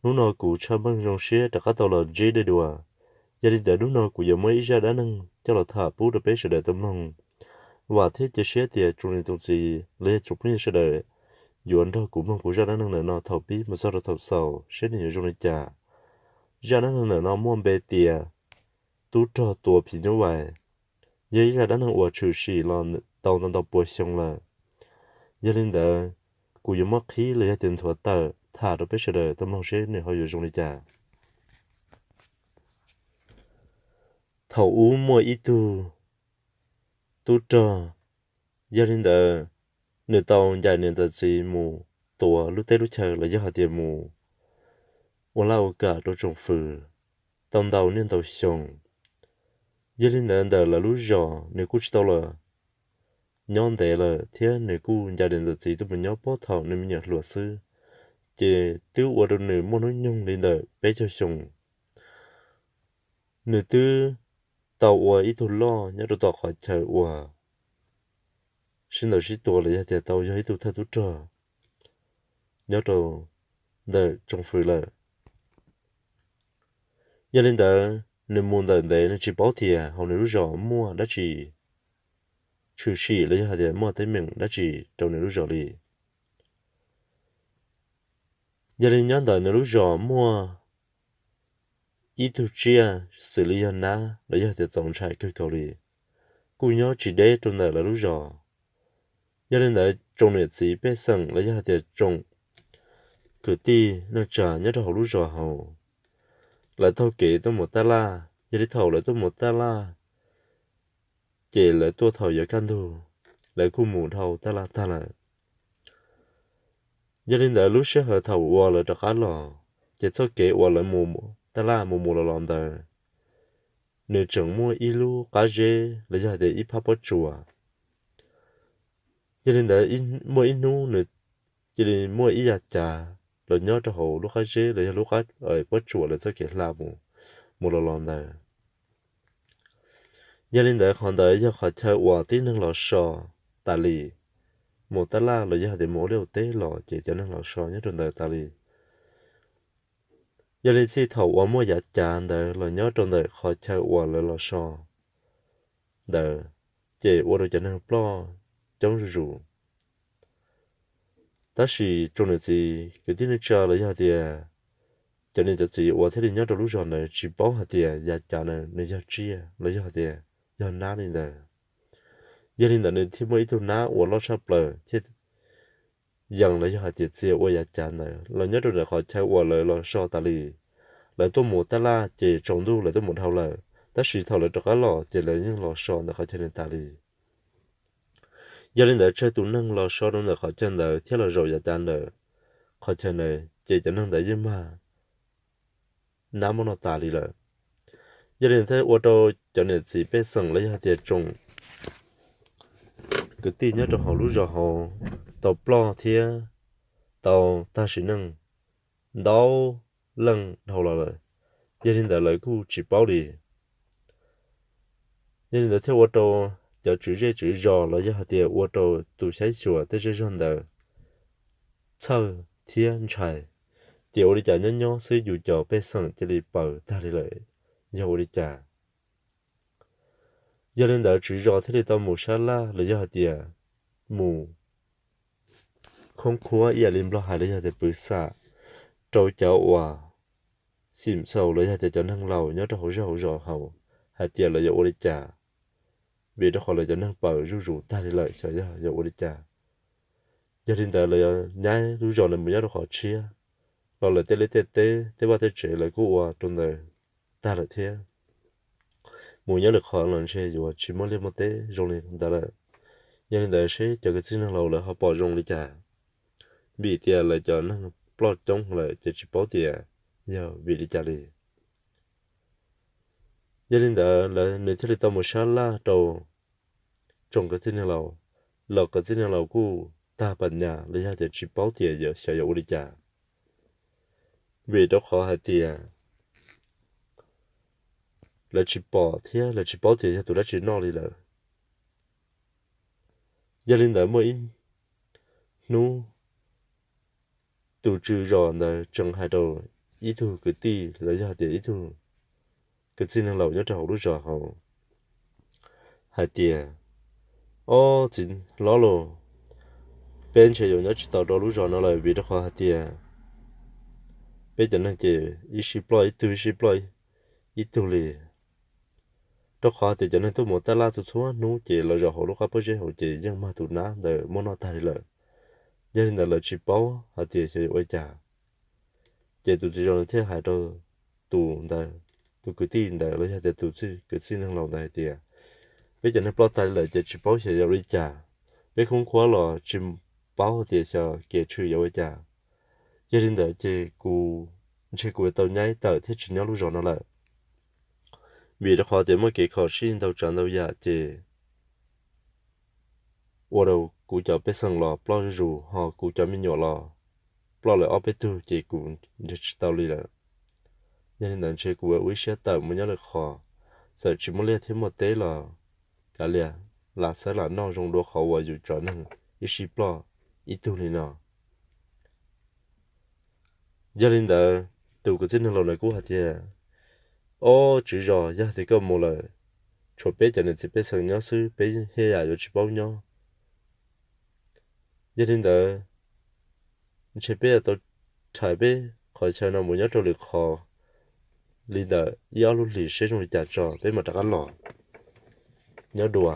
Hnub no kuv tshaj meej zoo siab rov qab tau los ntsib nej dua. Yog li ntawd hnub no kuv yuav muaj ib zaj dab neeg coj los tham pub rau peb sawv daws tau mloog. Vam thiab cia siab tias tsoom niam tsoom txiv los yog tsoom phooj ywg sawv daws yuav nrog kuv mloog kuv zaj dab neeg ntawm no thaum pib mus txog rau thaum xaus seb nws yuav zoo li cas. Zaj dab neeg ntawm no muaj npe tias tub rog tua phim nyuj vais. Yog ib zaj dab neeg uas tshwm sim los tau ntau ntau puas xyoo lawm. Yog li ntawd, kuv yuav muab qhib los yog tias nthuav tawm tham rau peb sawv daws tau mloog seb nws ho yuav zoo li cas. Thaum ub muaj ib tug tub rog, yog li ntawd, nws tau ncaim niam ncaim txiv mus tuav lub teb lub chaw los yog hais tias mus ua laj ua kam rau tsoom fwv tau ntau niaj ntau xyoo. Yog li ntawd ntawm lawv lub zos nws kuj tsis tau los nyob ntev lawm thiab nws kuj ncaim niam ncaim txiv tuaj mus nyob puag thaum nws me nyuam hluas xwb, ces twb ua rau nws muaj hnub nyoog li ntawm peb caug xyoo. Nws twb tau ua ib tug loj nyob rau tom qhov chaw uas sib ntaus sib tua los yog tias tau yog ib tug thawj tub rog nyob rau ntawm tsoom fwv lawm. Yog li ntawd, nws mus ntawm ntev nws tsis paub tias hauv nws lub zos muaj dab tsi tshwm sim los yog hais tias muaj teeb meem dab tsi rau nws lub zos li. Yog li nyob ntawm nws lub zos muaj ib tug tsiaj xws li yog nab los yog tias txaus ntshai kawg nkaus li, kuj nyob tsis deb rau ntawm lawv lub zos. Yog li ntawd tsoom niam txiv pej xeem los yog hais tias tsoom kwv tij neej tsa nyob rau hauv lub zos hauv, lawv taug kev tuaj mus taj laj. Yog li thaum lawv tuaj mus taj laj, ces lawv tuaj thaum yuav kaj ntug, lawv kuj mus dhau taj laj tag lawm. Yog li ntawd lub sij hawm thaum uas lawv rov qab los, ces txoj kev uas lawv mus taj laj mus mus los los ntawd, nws tseem muaj ib lub qab zeb los yog hais tias ib phab pob tsuas. Yog li ntawd muaj ib hnub nws cia li muaj ib yav cav los nyob rau hauv lub qab zeb los yog lub qab pob tsuas lawv txoj kev hla mus, mus los los ntawd. Yog li ntawd qhov ntawd yog qhov chaw uas tib neeg los so tas li, mus taj laj los yog hais tias mus ua liaj ua teb los ces cov neeg los so nyob rau ntawd tas li. Yog li txij thaum uas muaj yav cav ntawd los nyob rau ntawm qhov chaw uas lawv los so ntawd, ces ua rau cov neeg ploj coob zuj zus. Tab sis tsoom niam txiv kwv tij neej tsa los yog hais tias cov niam cov txiv uas thiaj li nyob rau lub zos ntawd tsis paub hais tias yav cav ntawd nws yog tsiaj los yog hais tias yog nab li ntawd. Yog li ntawd nws thiaj muaj ib tug nab uas loj tshaj plaws thiaj yees los yog hais tias txia ua yav cav ntawd los nyob rau ntawm qhov chaw uas lawv los so tas li. Lawv tuaj mus taj laj ces tsaus ntuj lawv tuaj mus dhau lawm, tab sis thaum lawv rov qab los ces lawv yeej los so ntawm qhov chaw ntawd tas li. Yog li ntawd tsawg tus neeg los so rau ntawm qhov chaw ntawd thiab los zaum yav cav ntawm qhov chaw ntawd ces cov neeg ntawd yeej mag nab muab noj tas li lawm. Yog li ntawd thiaj ua rau cov niam txiv pej xeem los yog hais tias tsoom kwv tij nyob rau hauv lub zos hauv tau ploj thiab tau tag sim neej ntau leej dhau los lawm. Yog li ntawd lawv kuj tsis paub li. Yog li ntawd thiaj ua rau cov tswv zej tswv zos los yog hais tias ua rau tus saib xyuas tej zej zog ntawd txhawj thiab ntshai tias ua li cas nyob nyob xwb yus cov pej xeem cia li paws tag li lawm, yog ua li cas. Yog li ntawd tswv zos thiaj li tau mus sab laj los yog hais tias mus khoob khuab ib yam li Nplog hais los yog tias pw xam rau cov uas xim xaus los yog tias cov neeg laus nyob rau hauv zej hauv zos hauv hais tias lawv yuav ua li cas, vim rau qhov lawv cov neeg paws zuj zus tag li lawm xyov yog yuav ua li cas. Yog li ntawd lawv yuav nyab lub zos ntawd mus nyob rau qhov tshiab, los lawv tej liaj tej teb tej vaj tej tsev lawv kuj ua rau ntawd tag lawm thiab, mus nyob lwm qhov los ntshe yuav tsis muaj liaj muaj teb zoo li ntawd lawm. Yog li ntawd seb cov kwv tij neeg laus lawv ho pom zoo li cas, vim tias lawv cov neeg ploj coob lawm ces tsis paub tias yog vim li cas li. Yog li ntawd lawv nws thiaj li tau mus sab laj rau tsoom kwv tij neeg laus, los kwv tij neeg laus kuj tag pas nyas los yog tias tsis paub tias xyov yuav ua li cas, vim rau qhov hais tias lawv tsis pom thiab lawv tsis paub tias yog tus dab tsi noj li lawm. Yog li ntawd muaj ib hnub tus tswv zos ntawd tseem hais rau ib tug kwv tij los yog hais tias ib tug kwv tij neeg laus nyob rau hauv lub zos hauv hais tias, Ob txiv hlob los, peb ntshe yuav nyob tsis tau rau lub zos no lawm vim rau qhov hais tias peb cov neeg ces ib sij ploj ib tug ib sij ploj ib tug li. Rau qhov tias cov neeg tuaj mus taj laj txhua txhua hnub ces lawv zaum hauv lub qab pob zeb hauv ces yeej mag tus nab ntawd muab noj tag li lawm. Yog li ntawd lawv tsis paub hais tias xyov yuav ua cas. Ces tus txiv zos ntawd thiaj hais rau tus ntawd, tus kwv tij ntawd los yog tias tus kwv tij neeg laus ntawd hais tias, Peb cov neeg ploj tag li lawm ces tsis paub xyov yuav ua li cas. Peb khoob khuab los tsis paub tias xyov kev tshwm yuav ua cas. Yog li ntawd ces kuv ntshe kuv yuav tau nyaib tawm thiab tsis nyob lub zos no lawm. Vim rau qhov tias muaj kev kho siab ntau tsav ntau yam ces ua rau kuv cov pej xeem los ploj zuj zus, ho kuv cov me nyuam los ploj lawm ob peb tug ces kuv nrhiav tsis tau li lawm. Yog li ntawd ntshe kuv ua ib siab tawm mus nyob lwm qhov, txawm tsis muaj liaj thiab muaj teb los kav liam lam xav lam noj zoo dua qhov uas yus cov neeg ib sij ploj ib tug li no. Yog li ntawd, tus kwv tij neeg laus ntawd kuj hais tias, Ob, tswv zos, yog tias koj mus lawm, tshuav peb cov niam txiv pej xeem nyob xwb, peb thiaj yam yuav tsis paub nyob. Yog li ntawd, ntshe peb yuav tau rhais peb qhov chaw no mus nyob rau lwm qhov li ntawm ib ob lub hlis seb zoo li cas tso peb mam rov qab los nyob dua.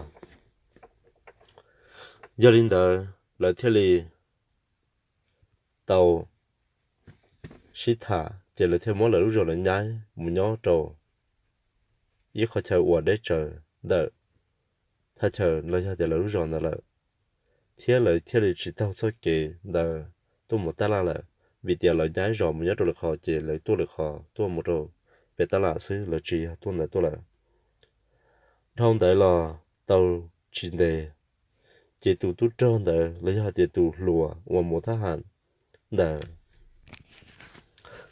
Yog li ntawd, lawv thiaj li tau sib tham ces lawv thiaj muab lawv lub zos lawv nyaib mus nyob rau ib qhov chaw uas deb tsawv ntawm thaj chaw los yog tias lawv lub zos ntawd lawm, thiab lawv thiaj li tsis taug txoj kev ntawd tuaj mus taj laj lawm, vim tias lawv nyaib zos mus nyob rau lwm qhov ces lawv tuaj lwm qhov tuaj mus rau pem taj laj xwb, lawv tsis yog tuaj ntawd tuaj lawm. Dhau ntawd los tau tsis ntev, ces tus tub rog ntawd los yog hais tias tus hluas uas mus thab ham ntawd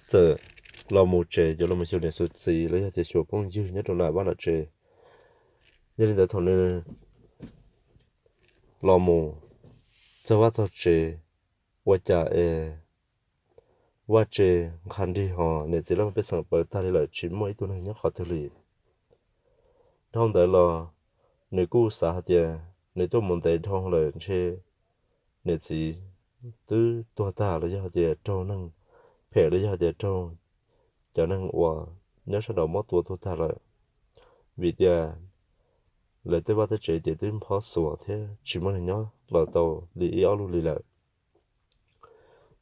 txawm los mus tsev, yuav los mus xyuas niam xyuas txiv los yog tias xyuas phooj ywg nyob rau nram vaj nram tsev. Yog li ntawd thaum nws los mus txog vaj txog tsev, ua cas es vaj tse nqha nrig ho niam txiv laj mej pej xeem pawv tag li lawm, tsis muaj ib tug neeg nyob qhov twg li. Dhau ntawd los nws kuj xav hais tias nws tuaj mus ntev dhau lawm ntshe niam txiv twb tuag tag los yog hais tias raug neeg phem los yog hais tias raug cov neeg uas nyob sab nraud muab tua tuag tag lawm, vim tias lawv tej vaj tej tsev ces twb nphob xuas thiab tsis muaj neeg nyob los tau li ib ob lub hli lawm.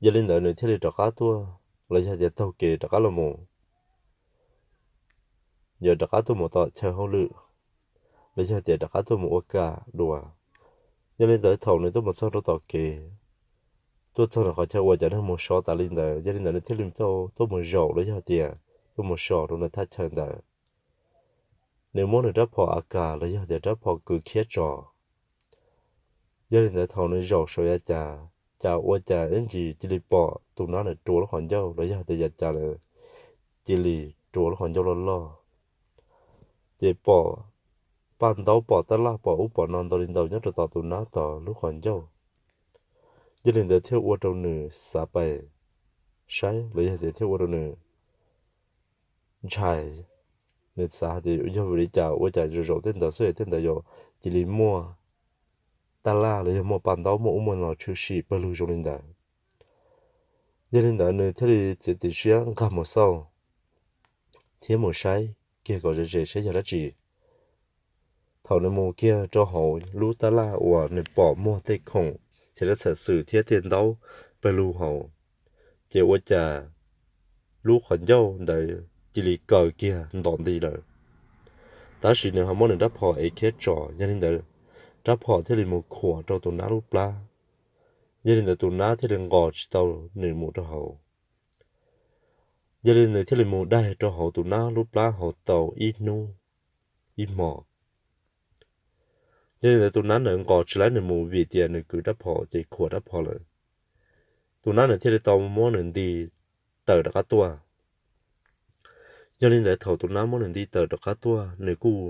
Yog li ntawd nws thiaj li rov qab tuaj los yog tias taug kev rov qab los mus, yuav rov qab tuaj mus tom chaw hauj lwm los yog tias rov qab tuaj mus ua kam dua. Yog li ntawd thaum nws tuaj mus txog rau tom kev, tuaj txog nws qhov chaw uas cov neeg mus so tas li ntawd, yog li ntawd nws thiaj li tau tuaj mus zaum los yog tias tuaj mus so rau nws thaj chaw ntawd. Nws muab nws rab phom AK los yog tias rab phom kwv khiab tso. Yog li ntawd thaum nws zaum saum yav cas, cas ua cas ib ntsis cia li pom tus nab nws rua lub qhov ncauj los yog tias yav cas lawm, cia li rua lub qhov ncauj loj loj. Ces pom paj ntaub pom tab laj pom ub pom no ntau li ntau nyob rau tom tus nab tod lub qhov ncauj. Yog li ntawd thiaj ua rau nws xav pais saib los yog tias thiaj ua rau nws ntshai. Nws xav hais tias yog vim li cas ua cas zaum zaum tej ntawd xwb tej ntawd yog cia li muaj tab laj los yog muaj paj ntaub muaj ub muaj no tshwm sim pawg lug zoo li ntawd. Yog li ntawd nws thiaj li txiav txim siab nqa mus xauj thiab mus saib kiag kom ze ze saib yog dab tsi. Thaum nws mus kiag rau hauv lub tab laj uas nws pom muag tej khoom thiab lub txham xwm thiab tej ntaub pawg lug hauv, ces ua cas lub qhov ncauj ntawd cia li kaw kiag ntom nti lawm. Tab sis nws ho muab nws rab phom ev khiab tso, yog li ntawd rab phom thiaj li mus khuam rau tus nab lub plab. Yog li ntawd tus nab thiaj li nqos tsis tau nws mus rau hauv. Yog li nws thiaj li mus daig rau hauv tus nab lub plab hauv tau ib hnub ib hmo. Yog li ntawd tus nab ntawd nqos tsis laib nws mus vim tias nws kwv rab phom ces khuam rab phom lawm. Tus nab ntawd thiaj li tau muab nws nti tawm rov qab tuaj. Yog li ntawd thaum tus nab muab nws nti tawm rov qab tuaj nws kuj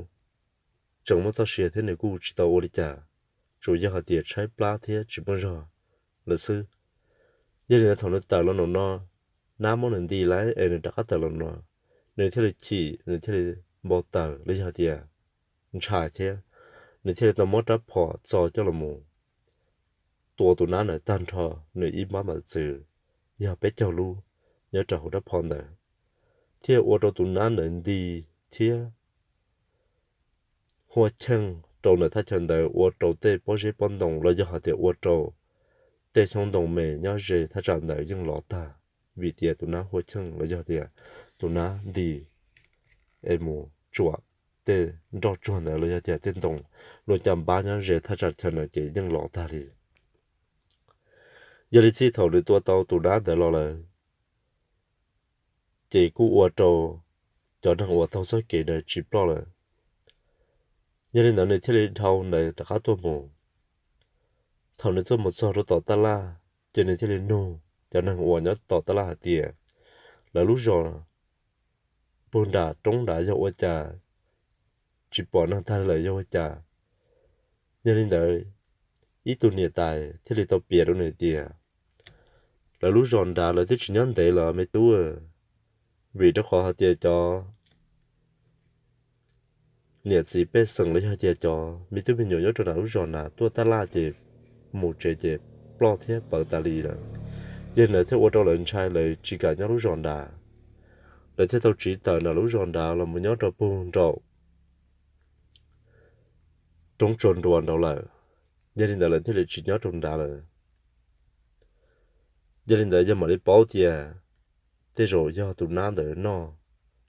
tseem muaj txoj sia thiab nws kuj tsis tau ua li cas, tsuas yog hais tias tshaib plab thiab tsis muaj zog lawm xwb. Yog li ntawd thaum nws tawm los nram no, nab muab nws nti lawm es nws rov qab tawm los no, nws thiaj li chim, nws thiaj li npau taws los yog tias ntshai thiab, nws thiaj li tau muab rab phom txo coj los mus tua tus nab ntawd tag nrho, nws ib npab mov txwv yog peb caug lub nyob rau hauv rab phom ntawd, thiaj ua rau tus nab ntawd nti thiab huaj cheej rau ntawm thaj chaw ntawd, ua rau tej pob zeb pob ntoo los yog hais tias ua rau tej xyoob ntoo me nyob ze thaj tsam ntawd yeej lov tag, vim tias tus nab huaj cheej los yog tias tus nab nti es mus tsuam tej nroj tsuag ntawd los yog tias tej ntoo luaj caj npab nyob ze thaj tsam chaw ntawd ces yeej lov tag li. Yog li txij thaum nws tua tau tus nab ntawd los lawm, ces kuj ua rau cov neeg uas taug txoj kev ntawd tsis ploj lawm. Yog li ntawd nws thiaj li dhau ntawd rov qab tuaj mus. Thaum nws tuaj mus txog rau tom taj laj, ces nws thiaj li nug cov neeg uas nyob tom taj laj hais tias, lawv lub zos puag nram roob nrad yog ua cas tsis pom neeg tag li lawm yog ua cas? Yog li ntawd, ib tug niam tais thiaj li tau piav rau nws tias, lawv lub zos nrad lawv twb tsis nyob ntev los me tub, vim rau qhov hais tias cov niam txiv pej xeem los yog tias cov me tub me nyuam nyob rau nram lub zos nrad tuaj taj laj ces mus tsev ces ploj thiab pawv tas li lawm. Yog li ntawd thiaj ua rau lawv ntshai, lawv tsis kam nyob lub zos nrad, lawv thiaj tau tsiv tawm nram lub zos nrad los mus nyob rau puag nraum roob tsuas nruas nraud lawm. Yog li ntawd lawv thiaj li tsis nyob rau nrad lawm. Yog li ntawd yog mam li paub tias tej zaum yog tus nab ntawd noj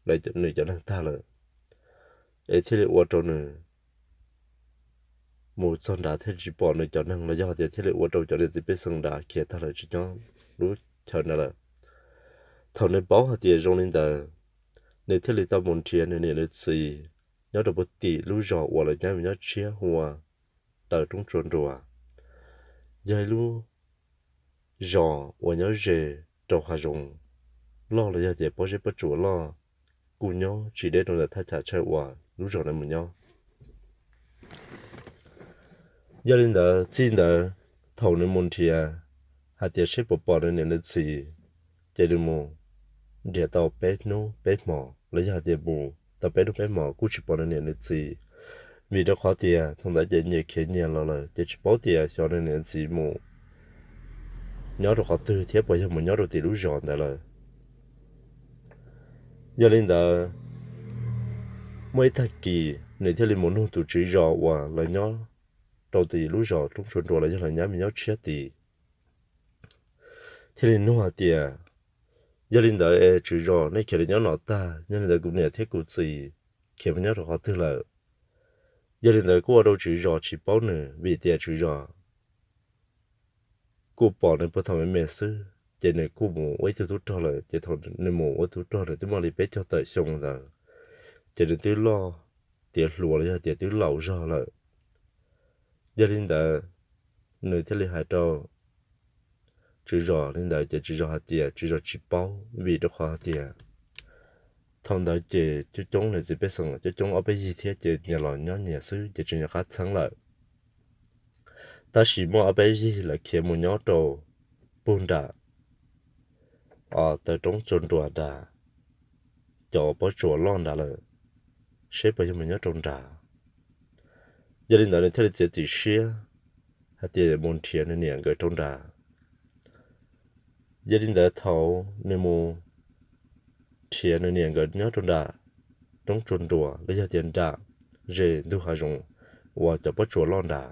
lawv, nws cov neeg tag lawm, es thiaj li ua rau nws mus txog nrad thiaj tsis pom nws cov neeg los yog tias thiaj li ua rau cov niam txiv pej xeem nrad khiav tag lawm tsis nyob lub chaw nrad lawm. Thaum nws paub hais tias zoo li ntawd, nws thiaj li tau mus nrhiav nws niam nws txiv nyob rau puag tim lub zos uas lawv nyab mus nyob tshiab hu ua Taw Roob Tsuas Nruas, yog ib lub zos uas nyob ze rau hav zoov loj los yog tias pob zeb pob tsuas loj, kuj nyob tsis deb rau ntawm thaj chaw uas lub zos ntawd mus nyob. Yog li ntawd txij ntawd thaum nws mus nrhiav hais tias seb puas pom nws niam nws txiv, ces nws mus nrhiav tau peb hnub peb hmos los yog hais tias mus tau peb hnub peb hmos kuj tsis pom nws niam nws txiv, vim rau qhov tias thaum ntawd ces nyias khiav nyias los lawm ces tsis paub tias xyov nws niam nws txiv mus nyob rau qhov twg thiab puas yog mus nyob rau tim lub zos ntawd lawm. Yog li ntawd, muaj ib tag kis nws thiaj li mus nug tus tswv zos uas lawv nyob rau tim lub zos Roob Tsuas Nruas los yog lawv nyab mus nyob tshiab tid, thiaj li nug hais tias, yog li ntawd es tswv zos nej khiav li nyob no tag, yog li ntawd kuv niam thiab kuv txiv khiav mus nyob rau qhov twg lawm? Yog li ntawd kuj ua rau tswv zos tsis paub nws vim tias tswv zos kuj pom nws puag thaum me me xwb ces nws kuj mus ua ib tug tub rog lawm, ces thaum nws mus ua tub rog nws twb muaj li peb caug tawm xyoo ntawd, ces nws twb loj tiav hluas los yog tias twb laus zog lawm. Yog li ntawd, nws thiaj li hais rau tswv zos li ntawd ces tswv zos hais tias tswv zos tsis paub vim rau qhov hais tias thaum ntawd ces coob coob niam txiv pej xeem coob coob ob peb yig thiab ces nyias los nyob nyias xwb ces tsis nco qab txheeb lawm. Tab sis muaj ob peb yig lawv khiav mus nyob rau puag nram taw Roob Tsuas Nruas nrad, cov pob tsuas loj nrad lawm, seb puas yog mus nyob rau nrad. Yog li ntawd nws thiaj li txiav txim siab hais tias mus nrhiav nws niam nkawd rau nrad. Yog li ntawd thaum nws mus nrhiav nws niam nkawd nyob rau nram Roob Tsuas Nruas los yog tias nram ze ntug hav zoov uas cov pob tsuas loj nrad,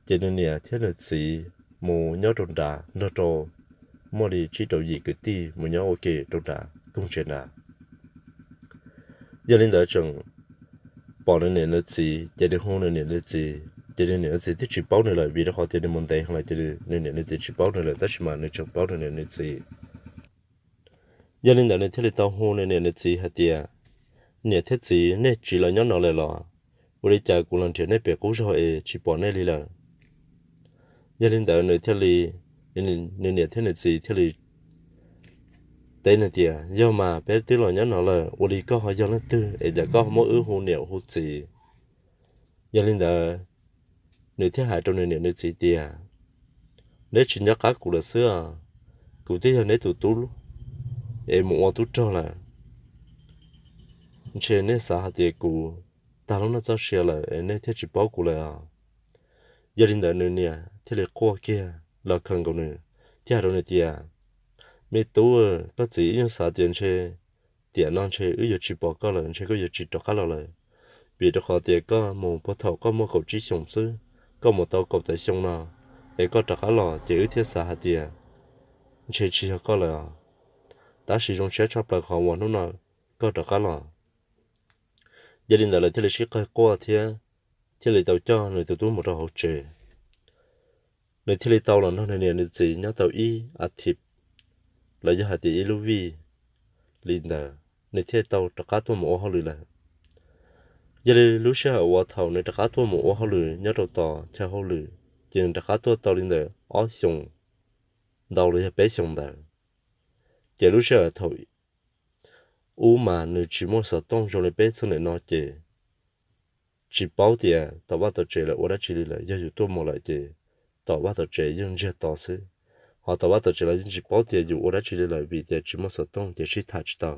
ces nws niam thiab nws txiv mus nyob rau nrad nrog rau muaj li tsib rau yim kwv tij mus nyob ua ke rau nrad koog tsev nrad. Yog li ntawd tseem pom nws niam nws txiv ces nws hu nws niam nws txiv, ces nws niam nws txiv twb tsis paub nws lawm vim rau qhov tias nws mus ntev heev lawm ces nws niam nws txiv tsis paub nws lawm, tab sis mas nws tseem paub nws niam nws txiv. Yog li ntawd nws thiaj li tau hu nws niam nws txiv hais tias, niam thiab txiv, nej tsis los nyob no lawm los? Ua li cas kuv los nrhiav nej pem qub zog es tsis pom nej li lawm? Yog li ntawd nws thiaj li, nws niam thiab nws txiv thiaj li teb nws tias, yog mas peb twb los nyob no lawm, ua li koj ho yog leej twg es cas koj ho muab wb hu niam hu txiv? Yog li ntawd, nws thiaj hais rau nws niam nws txiv tias, neb tsis nco qab kuv lawm xwb os, kuv twb yog neb tus tub es mus ua tub rog lawm. Ntshe nej xav hais tias kuv tag lub neej txoj sia lawm es nej thiaj tsis paub kuv lawm os. Yog li ntawd nws niam thiaj li quaj kiag los khawm nkaus nws, thiab hais rau nws tias, Me tub, koj txiv, wb yeej xav tias ntshe tiam no ntshe wb yuav tsis pom koj lawm, ntshe koj yuav tsis rov qab los lawm, vim rau qhov tias koj mus puag thaum koj muaj kaum tsib xyoos xwb, koj mus tau kaum tawm xyoo no es koj rov qab los ces wb thiaj xav hais tias ntshe tsis yog koj lawm os. Tab sis zoo siab tshaj plaws qhov uas hnub no koj rov qab los. Yog li ntawd lawv thiaj li sib qawg quaj thiab thiaj li tau coj nws tus tub mus rau hauv tsev. Nws thiaj li tau los nrog nws niam nws txiv nyob tau ib as thiv, los yog hais tias ib lub vij li ntawd, nws thiaj tau rov qab tuaj mus ua hauj lwm lawm. Yog li lub sij hawm uas thaum nws rov qab tuaj mus ua hauj lwm nyob rau tom chaw hauj lwm, ces nws rov qab tuaj tau li ntawm ob xyoos ntau los yog peb xyoos ntawd. Ces lub sij hawm thaum ub mas nws tsis muaj xov tooj zoo li peb txheej niam no ces tsis paub tias tom vaj tom tsev lawv ua dab tsi li lawm. Yog yus tuaj mus lawm ces tom vaj tom tsev yeej ntsiag to xwb, ho tom vaj tom tsev lawv yeej tsis paub tias yus ua dab tsi li lawm vim tias tsis muaj xov tooj ces sib tham tsis tau.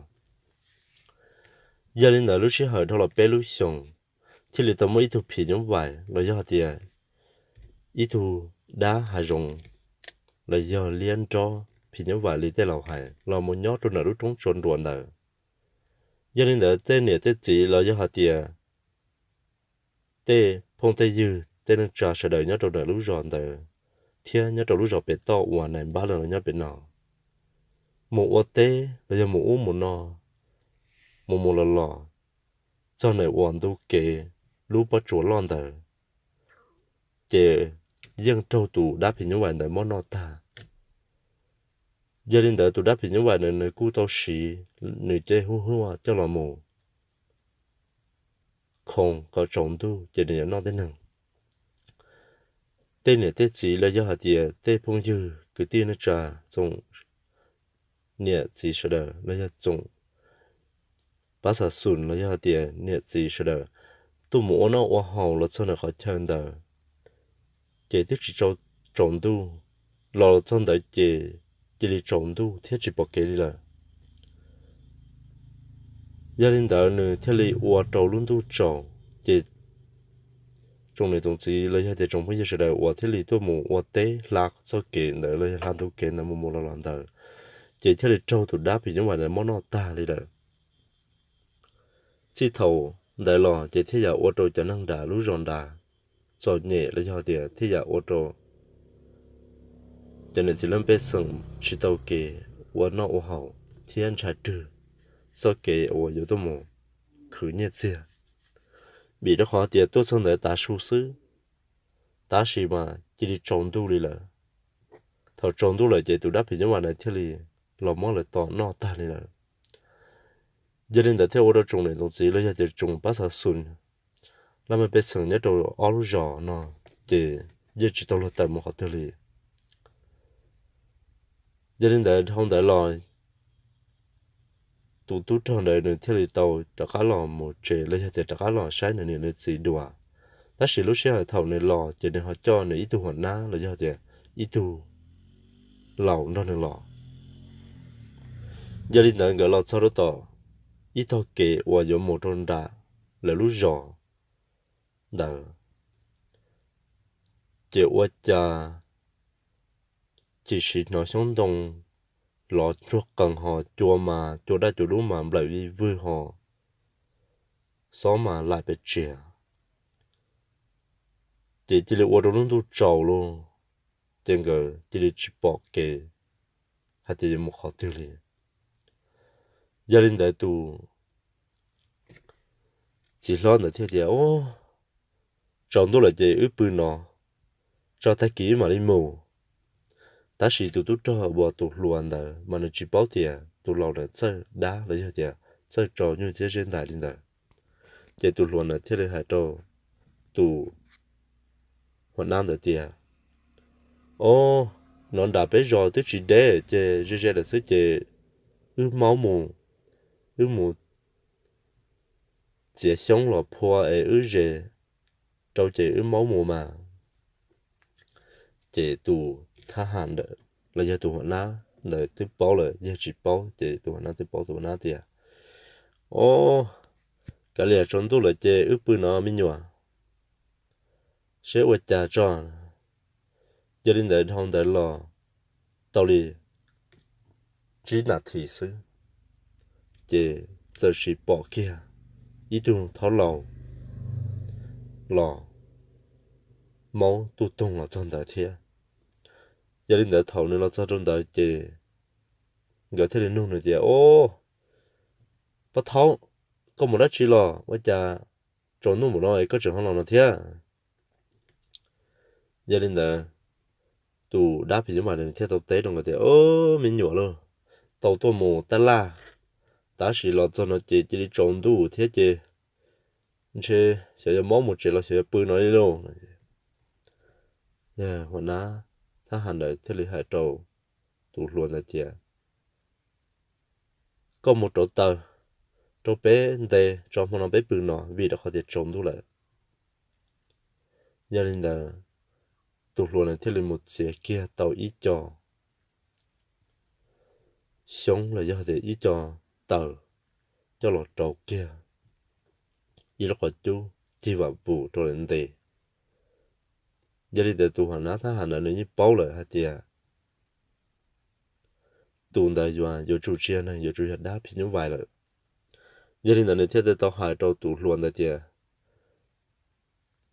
Yog li ntawd lub sij hawm dhau los peb lub xyoos, thiaj li tau muaj ib tug phim nyuj vais los yog hais tias ib tug dab hav zoov los yog liab nrob phim nyuj vais li tej laus hais los mus nyob rau ntawm lub roob tsua nruas ntawd. Yog li ntawd tej niam tej txiv los yog hais tias tej phooj tej ywg tej neej tsa sawv daws nyob rau ntawm lub zos ntawd thiab nyob rau lub zos pem toj uas nais npab lawv los nyob pem no, mus ua teb los yog mus ub mus no, mus mus los los, txog ntawm uas ntu kev lub pob tsuas loj ntawd, ces yeej raug tus dab phim nyuj vais ntawd muab noj tag. Yog li ntawd tus dab phim nyuj vais ntawd nws kuj tau siv nws tej hub huaj coj los mus khoo kom tsaus ntuj ces nws yuav noj tej neeg. Tej niam tej txiv los yog hais tias tej phooj ywg kwv tij neej tsa, tsoom niam txiv sawv daws los yog tsoom pab xav xum los yog hais tias niam txiv sawv daws tuaj mus ua noj ua haus los txog ntawm qhov chaw ntawd, ces twb tsis tsaus ntuj, los txog ntawd ces cia li tsaus ntuj thiab tsis pom kev li lawm. Yog li ntawd nws thiaj li ua rau lub ntuj tsaus, ces tsoom niam tsoom txiv los yog tias tsoom phooj ywg sawv daws uas thiaj li tuaj mus ua teb hla txoj kev ntawd los yog hla ntu kev ntawd mus mus los los ntawd, ces thiaj li raug tus dab phim nyuj vais ntawd muab noj tag li lawm. Txij thaum ntawd los ces thiaj yam ua rau cov neeg nram lub zos nrad txom nyem los yog tias thiaj yam ua rau cov niam txiv lub pej xeem tsis tau kev ua noj ua haus thiab ntshav rwg txoj kev uas yuav tuaj mus khwv nyiaj txiag, vim rau qhov tias tuaj txog ntawd tav su xwb, tab sis mas cia li tsaus ntuj li lawm. Thaum tsaus ntuj lawm ces tus dab phim nyuj vais ntawd thiaj li los muab lawv tom noj tag li lawm. Yog li ntawd thiaj ua rau tsoom niam tsoom txiv los yog tias tsoom pab xav xum laj mej pej xeem nyob rau ob lub zos no ces yeej tsis tau luag tawm mus qhov twg li. Yog li ntawd dhau ntawd los tus tub rog ntawd nws thiaj li tau rov qab los mus tsev los yog tias rov qab los saib nws niam nws txiv dua. Tab sis lub sij hawm thaum nws los ces nws ho coj nws ib tug huam nab los yog tias ib tug laus nrog nws los. Yog li ntawd nkawd los txog rau tom ib tog kev uas yuav mus rau nram lawv lub zos ntawd, ces ua cas tib si hnov xyoob ntoo lov ntsuag qees ho cua mas cua daj cua dub mas nplawm vij vwg ho xob mas laim pes txias, ces cia li ua rau lub ntuj tsaus lauj. Ces nkawd cia li tsis pom kev hais tias yuav mus qhov twg li. Yog li ntawd tus txiv hlob ntawd thiaj tias, Tsaus ntuj lawm ces wb pw no, tso tag kis wb mam li mus. Tab sis tus tub rog uas tus hluas ntawd mas nws tsis paub tias tus laus ntawd txawj dab los yog tias txawj tso nyuj thiab zeb ntais li ntawd. Ces tus hluas ntawd thiaj li hais rau tus huam nab ntawd tias, Ob, no nram peb zos twb tsis deb ces ze ze lawm xwb ces wb maub mus, wb mus txiav xyoob los phua es wb ze rau ces wb maub mus mas. Ces tus thab ham ntawd los yog tus huam nab ntawd twb paub lawm, yawg tsis paub ces tus huas nab twb paub tus huas nab tias, Ob, kav liam tsaus ntuj lawm ces wb pw no me nyuam, seb ua cas tso. Yog li ntawd dhau ntawd los tau li tsib nas this xwb, ces txawm sim pom kiag ib tug thob laus los maub tuj toog los txog ntawd thiab. Yog li ntawd thaum nws los txog rau ntawd ces nkawd thiaj li nug nws tias, Ob, pab thaub, koj mus dab tsi los ua cas tsaus ntuj npaum no es koj tseem ho los no thiab? Yog li ntawd tus dab phim nyuj vais thiaj tau teb rau nkawd tias, Ob, me nyuam lauj, tau tuaj mus tab laj, tab sis los txog no ces cia li tsaus ntuj thiab ces ntshe xyov yuav maub mus tsev los xyov yuav pw no li lauj. Yog huas nab thab ham ntawd thiaj li hais rau tus hluas ntawd tias, Koj mus rauv taws rau peb nte tso, hmo no peb pw no vim rau qhov tias tsaus ntuj lawm. Yog li ntawd tus hluas ntawd thiaj li mus txiav kiag tau ib co xyoob los yog tias ib co taws coj los rau kiag ib lub qhov cub cig vam vus rau lawv nte. Yog li ntawd tus huas nab thab ham ntawd nws yeej paub lawm hais tias tus ntawd yuav yuav tsum tsis yog neeg, yuav tsum yog dab phim nyuj vais lawm. Yog li ntawd nws thiaj li tau hais rau tus hluas ntawd tias,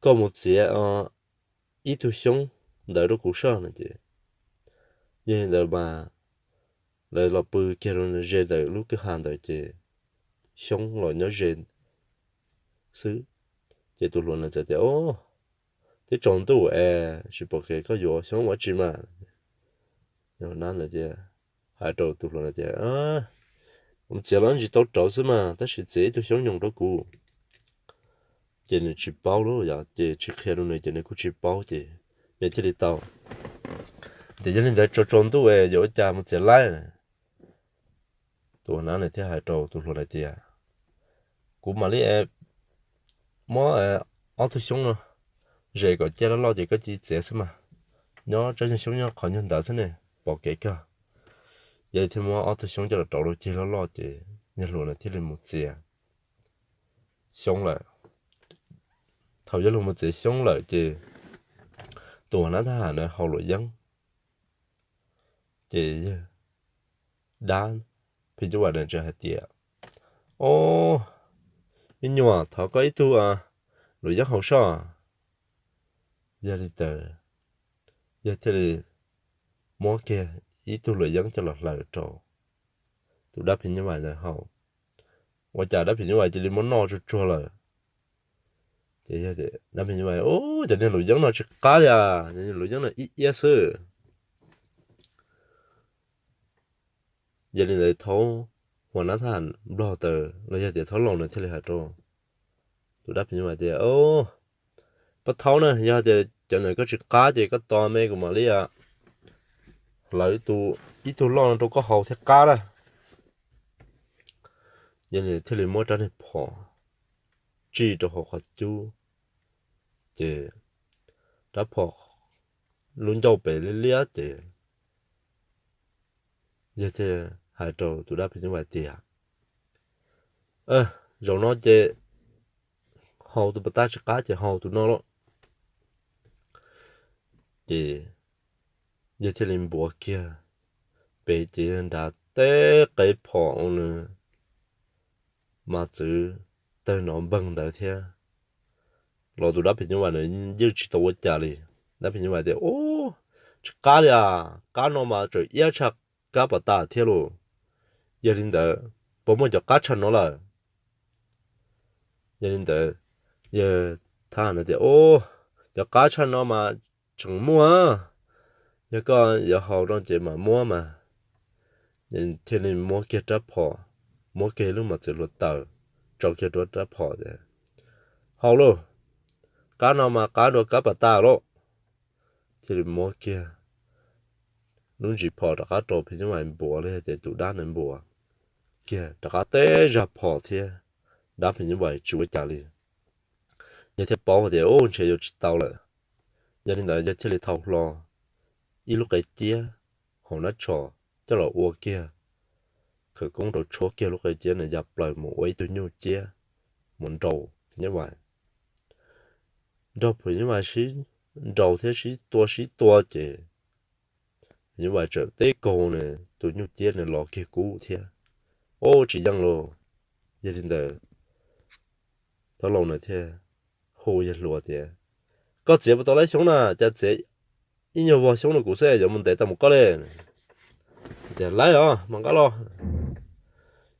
Koj mus txiav ib tug xyoob ntawd rau kuv soj no ces, yog li ntawd mas lawv los pw kiag rau ze ntawm lub kwj ha ntawd ces xyoob los nyob ze xwb. Ces tus hluas ntawd txawm tias, Ob, twb tsaus ntuj es tsis pom kev koj yuav xyoob ua tsi mas. Yog nab ntawd tias, hais rau tus hluas ntawd tias, Mus txiav los ntsis tau rauv xwb mas, tab sis txiav ib tug xyoob nyoos rau kuv. Ces nws tsis paub lauj, yog ces tsis qhia rau nws ces nws kuj tsis paub ces nws thiaj li tau tias, Yog li ntawd tsaus tsaus ntuj es yuav ua cas mus txiav laib? Tus huas nab nws thiaj hais rau tus hluas ntawd tias, Kuv mam li muab ob tug xyoob no zes kom ciaj loj loj ces koj cia li txiav xwb mas, nyob tsab nyuag xyoob nyob qhov nyuag ntawd xwb ne, pom kev kawg. Yog li thiaj muab ob tug xyoob coj los rauv rau cig loj loj ces yawg hluas ntawd thiaj li mus txiav xyoob lawm. Thaum yawg hluas mus txiav xyoob lawm ces tus huas nab thab ham ntawd haus luam yeeb. Ces yawg dab phim nyuj vais ntawd txawm hais tias, Ob, me nyuam, thov koj ib tug luam yeeb haus soj. Yog li ntawd yawg thiaj li muab kiag ib tug luam yeeb coj los hlaws rau tus dab phim nyuj vais ntawd haus. Ua cas dab phim nyuj vais cia li muab noj tsuag tsuag lawm. Ces dab phim nyuj vais, Ub, cov niag luam yeeb no tsis qab li as, cov niag luam yeeb no ib iab xwb. Yog li ntawd thaum huas nab thab ham nplog tawm los yog tias thaum laus nws thiaj li hais rau tus dab phim nyuj vais tias, Pab thaub na, yog tias cov ntawm koj tsis qab ces koj tos me kuv mam li hlawv tus, ib tug loj no rau koj haus thiaj qab lawm. Yog li thiaj li muab rab niag phom tsij rau hauv qhov cub, ces rab phom lub ncauj pem liab liab ces yawg thiaj hais rau tus dab phim nyuj vais tias, Zaum no ces haus tus pas tag tsis qab ces haus tus no lauj. Ces yawg thiaj li npuav kiag pem ces yawg nrad teb qe phom ua nws mas txwv tawg nov npeeg ntawd thiab. Los tus dab phim nyuj vais ntawd yeej tsis tau ua cas li. Dab phim nyuj vais tias, Ub, tsis qab li as, qab no mas tseem iab tshaj kab pas tas thiab lauj. Yog li ntawd puas muaj cov qab tshaj no lawm? Yog li ntawd yawg thab ham tias, Ub, cov qab tshaj no mas tseem muaj, yog koj yuav haus no ces mam muab mas. Thiaj li muab kiag rab phom, muab kiag lub mas txwv hluav taws tso kiag rau rab phom tias, Haus lauj, qab no mas qab dua kab pas tas lauj. Thiaj li muab kiag lub ntsis phom rov qab rau phim nyuj vais npuav los yog tias tus dab ntawd npuav kiag rov qab teb zaj phom thiab. Dab phim nyuj vais tsis ua cas li. Yawg thiaj paub tias, Ub, ntshe yuav tsis tau lawm. Yog li ntawd yawg thiaj li thau hlo ib lub qe ciab hauv nab tshos coj los ua kiag khawv koob rau tshuab kiag lub qe ciab na ya plaws mus ua ib tug nyuj ciab mus nrau Phim Nyuj Vais. Nrau Phim Nyuj Vais sib nrau thiab sib tua sib tua ces Phim Nyuj Vais txawm teb kaug na, tus nyuj ciab na los kiag kub thiab. Ub, tsis yeej lauj. Yog li ntawd Thaub Laus na thiaj hu yawg hluas tias, Koj txiav puas tau laib xyoob na? Cas txiav ib nyuag vog xyoob rau kuv xwb yuav mus ntev tau mus koj li. Tias, Laib os, mas nqa los.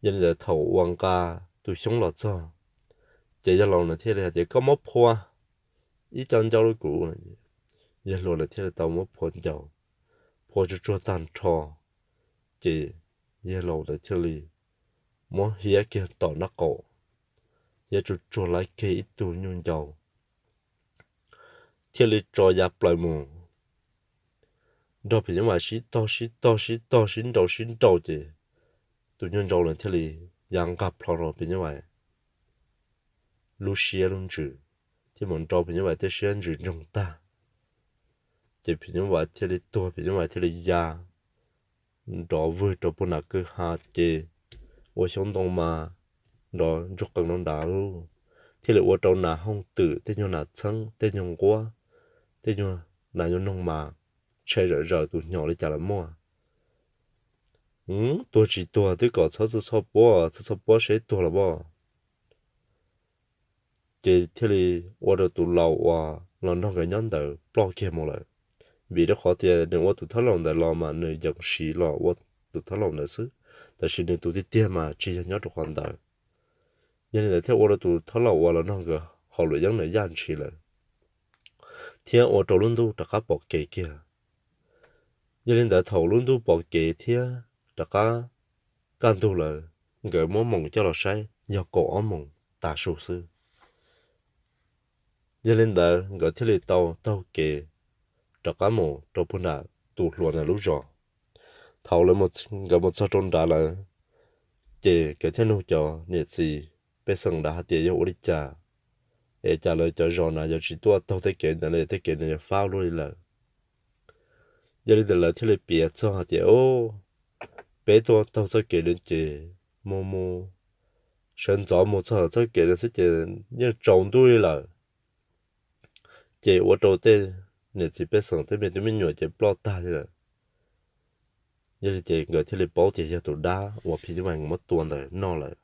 Yog li ntawd thaum uas nqa tus xyoob los txog, ces yawg laus na thiaj li hais tias, Koj muab phua ib co ncau rau kuv. Yawg hluas na thiaj li tau muab phua ncau, phua tsuag tsuag tag nrho, ces yawg laus na thiaj li muab hiab kiag tom nraub qaum, hiab tsuag tsuag laib kiag ib tug nyuj ncau, thiaj li tso ya plaws mus nrog Phim Nyuj Vais sib tog sib tog sib tog sib nrau sib nrau ces tus nyuj ncau na thiaj li ya nqa plho rau Phim Nyuj Vais lub siab lub ntsws, thiaj mus nrau Phim Nyuj Vais tej siab ntsws ntsoog tag. Ces Phim Nyuj Vais thiaj li tuag, Phim Nyuj Vais thiaj li ya nrov vwg rau puag nram kwj ha ces ua xyoob ntoo mas nrov ntsuag qees rau nrad lawm, thiaj li ua rau nas hooj twm tej nyuag nas txheeb tej nyuag nquab tej nyuag nas nyuag noog mas tshe zawm zaws tus hnyos li cas los muaj. Tuag tsis tuag twb kom txhob txhob puab, txhob txhob puab seb tuag los as. Ces thiaj li ua rau tus laus uas los nrog nkawd nyob ntawd ploj kiag mus lawm, vim rau qhov tias nws ua tus thaub laus ntawd los mas nws yeej siv los ua tus thaub laus ntawd xwb, tab sis nws tus tiag tiag mas tsis yog nyob rau qhov ntawd. Yog li ntawd thiaj ua rau tus thaub laus uas los nrog nkawd haus luam yeeb ntawd yaj ntshis lawm, thiab ua rau lub ntuj rov qab pom kev kiag. Yog li ntawd thaum lub ntuj pom kev thiab rov qab kaj ntug lawm, nkawd muab moos coj los saib yog kaum ob moos tav su xwb. Yog li ntawd nkawd thiaj li tau taug kev rov qab mus rau puag nram tus hluas ntawd lub zos. Thaum nkawd mus txog rau nrad lawm, ces nkawd thiaj nug cov niam txiv pej xeem nrad hais tias yog ua li cas es cas lawv cov zos na yuav tsis tuaj taug tej kev ntawd li, tej kev ntawd yuav fab luaj li lawm. Yog li ntawd lawv thiaj li piav txog hais tias, Peb tuaj taug txoj kev ntawd ces mus mus sawv ntxov mus txog txoj kev ntawd xwb ces yeej tsaus ntuj li lawm. Ces ua rau tej niam txiv pej xeem tej me tub me nyuam ces ploj tag li lawm. Yog li ces nkawd thiaj li paub tias yog tus dab uas Phim Nyuj Vais muab tua ntawd noj lawm.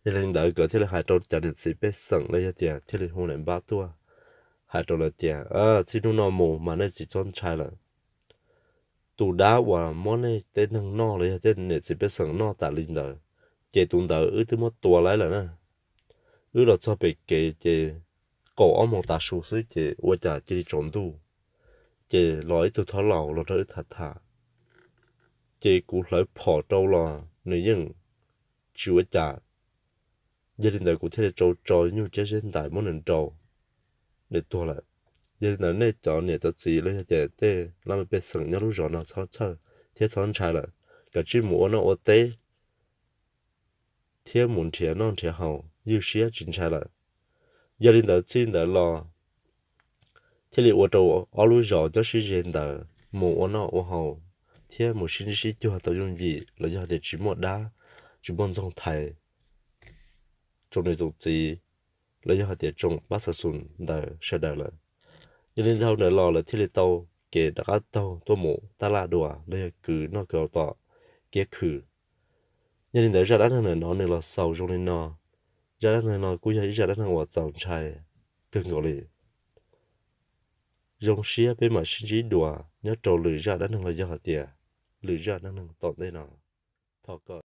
Yog li ntawd nkawd thiaj li hais rau cov niam txiv pej xeem los yog tias thiaj li hu niam npab tuaj, hais rau lawv tias, Txij hnub no mus mas nej tsis txhob ntshai lawm. Tus dab uas muab nej tej neeg noj los yog tej niam txiv pej xeem noj tas li ntawd, ces tus ntawd wb twb muab tua laib lawm na. Wb los txog pem kev ces kaum ob moos tav su xwb ces ua cas cia li tsaus ntuj, ces los ib tug thaub laus los nrog wb tham tham, ces kuv hlawv phom rau los nws yeej tsis ua cas. Yog li ntawd kuv thiaj li tau tso nyuj ciab zeb ntais muab nws nrau, nws tuag lawm. Yog li ntawd nej cov niam cov txiv los yog tias tej laj mej pej xeem nyob lub zos no txhob txhawj thiab txhob ntshai lawm, kav tsij mus ua noj ua teb thiab mus nrhiav noj nrhiav haus ywj siab tsis ntshai lawm. Yog li ntawd txij ntawd los thiaj li ua rau ob lub zos nyob sib ze ntawd mus ua noj ua haus thiab mus sib ntsib sib cuag tau yooj yim los yog tias tsis muaj dab, tsis muaj ntxoog thaiv tsoom niam tsoom txiv los yog hais tias tsoom pab xav xus ntawd sawv daws lawm. Yog li dhau ntawd los lawv thiaj li tau kev rov qab taug tuaj mus taj laj dua los yog kwv noj kwv haus tom kiab khw. Yog li ntawd zaj dab neeg ntawm no nws los xaus zoo li no. Zaj dab neeg no kuj yog ib zaj dab neeg uas txaus ntshai kawg nkaus li. Zoo siab peb mam sib ntsib dua nyob rau lwm zaj dab neeg los yog hais tias lwm zaj dab neeg tom ntej no. Thov kom